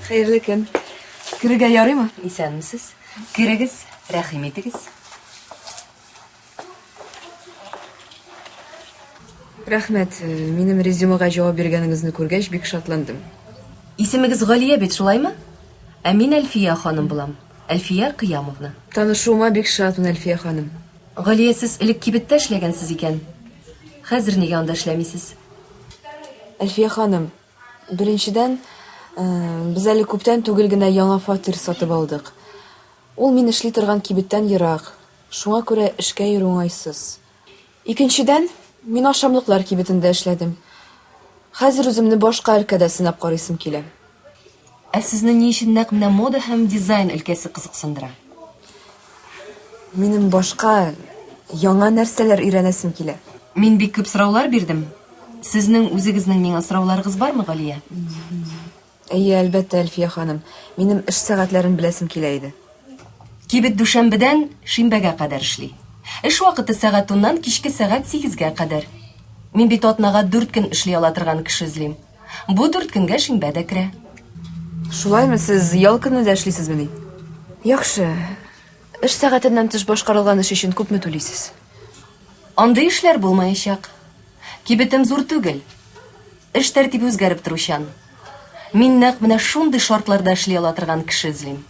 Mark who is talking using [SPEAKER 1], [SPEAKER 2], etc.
[SPEAKER 1] Хәерле көн. Керергә ярыймы?
[SPEAKER 2] Исәнмесез. Керегез, рәхим итегез.
[SPEAKER 1] Рәхмәт, минем резюмега җавап биргәнегезне күргәч, бик шатландым.
[SPEAKER 2] Исемегез Галия бит, шулаймы? Ә мин Әлфия ханым булам. Әлфия Кыямовна.
[SPEAKER 1] Танышуыма бик шатмын, Әлфия ханым.
[SPEAKER 2] Галия, сез элек кибеттә эшләгәнсез икән. Хәзер нигә анда эшләмисез?
[SPEAKER 1] Әлфия ханым, беренчедән, без әле күптән түгел генә яңа фатир сатып алдык. Ул мин эшли торган кибеттән ерак, шуңа күрә эшкә йөрү уңайсыз. Икенчедән, мин ашамлыклар кибетендә эшләдем. Хәзер үземне башка өлкәдә сынап карыйсым килә.
[SPEAKER 2] Ә сезне ни өчен нәкъ менә мода һәм дизайн өлкәсе кызыксындыра?
[SPEAKER 1] Минем башка, яңа нәрсәләр өйрәнәсем килә.
[SPEAKER 2] Мин бик күп сораулар бирдем. Сезнең үзегезнең миңа сорауларыгыз бармы, Галия?
[SPEAKER 1] Әйе, әлбәттә, Әлфия ханым. Минем эш сәгатьләрен беләсем килә иде.
[SPEAKER 2] Кибет дүшәмбедән шимбәгә кадәр эшли. Эш вакыты сәгать уннан кичке сәгать сигезгә кадәр. Мин бит атнага дүрт көн эшли ала торган кеше эзлим. Бу дүрт көнгә шимбә дә керә.
[SPEAKER 1] Шулаймы, сез ял көнне дә эшлисезмени? Яхшы. Эш сәгатеннән тыш башкарылган эш өчен күпме түлисез?
[SPEAKER 2] Андый эшләр булмаячак. Кибетем зур түгел. Эш тәртибе үзгәреп торучан. Мин нәкъ менә шундый шартларда эшли ала торган кеше эзлим.